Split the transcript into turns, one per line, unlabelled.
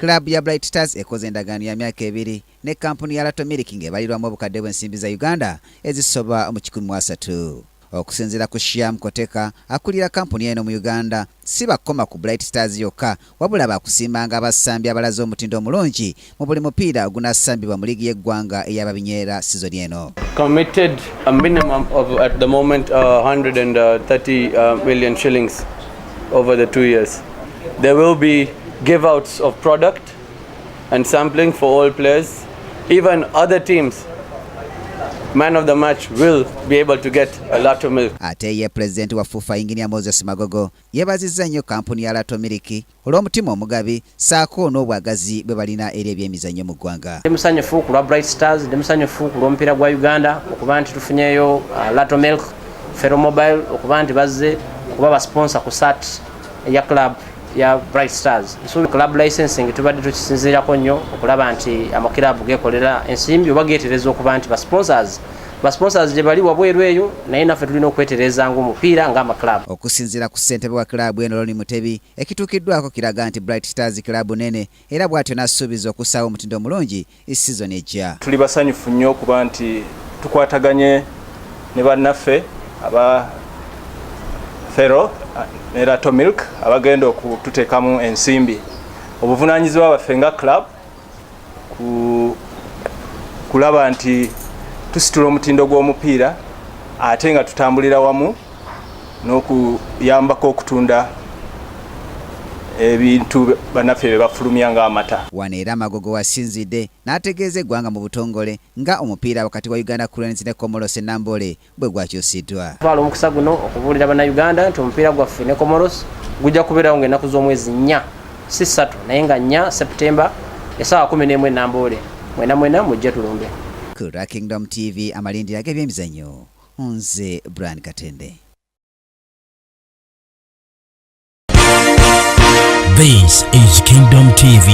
Club ya Bright Stars ekoze endagaano ya myaka 2 ne kampuni ya Lato Milk ng'ebalirwamu obukadde bw'ensimbi za Uganda ezisoba mu 130. Okusinziira ku Shyam Koteka akulira kampuni eno mu Uganda, si bakukoma ku Bright Stars yokka wabula baakusiimanga abasambi abalaze omutindo omulungi mu buli mupiira ogunaasambibwa mu liigi y'eggwanga ey'ababinyeera sizoni eno.
Committed a minimum of at the moment 130 million shillings over the 2 years. There will be give outs of product and sampling for all players. Even other teams, man of the match will be able to get a lot of milk.
Ate ye pulezidenti wa FUFA, Inginia Moses Magogo, yeebazizza nnyo kampuni ya Lato Milk olw'omutima omugabi ssaako n'obwagazi bwe balina eri ebyemizannyo mu ggwanga.
Ndi musanyufu ku lwa Bright Stars, ndi musanyufu ku lw'omupiira gwa Uganda okuba nti tufunyeyo Lato Milk, Fero Mobile okuba nti bazze okuba basponsor ku shirt ya club ya Bright Stars. Nsuubi club licensing tubadde tukisinziirako nnyo okulaba nti amakirabu gekolera ensimbi oba geetereza okuba nti basponsors gye bali wabweru eyo, naye naffe tulina okwetereza ng'omupiira ng'amaklabu.
Okusinziira ku ssentebe wa kilaabu eno, Loni Mutebi, ekituukiddwako kiraga nti Bright Stars kilaabu nene, era bw'atyo n'asuubiza okussaawo omutindo omulungi sizoni ejja.
Tuli basanyufu nnyo okuba nti tukwataganye ne bannaffe aba Fero ne Lato Milk abagenda okututeekamu ensimbi. Obuvunaanyizibwa bwaffe nga club kulaba nti tusitula omutindo gw'omupiira ate nga tutambulira wamu n'okuyambako okutunda ebintu bannaffe bye bafulumya ng'amata.
Wano era Magogo wasinzidde n'ategeeza eggwanga mu butongole nga omupiira wakati wa Uganda Cranes ne Comoros e Namboole bwe gwakyusiddwa.
Twala omukisa guno okubuulira Bannayuganda nti omupiira gwaffe ne Comoros gujja kubeerawo ng'ennaku z'omwezi 4, si 3 naye nga 4 Septemba, essaawa 11 e Namboole. Mwena mwena mujje tulumbe.
Ku lwa Kingdom TV, amalindira ag'ebyemizannyo, nze Brian Katende.
This is Kingdom TV.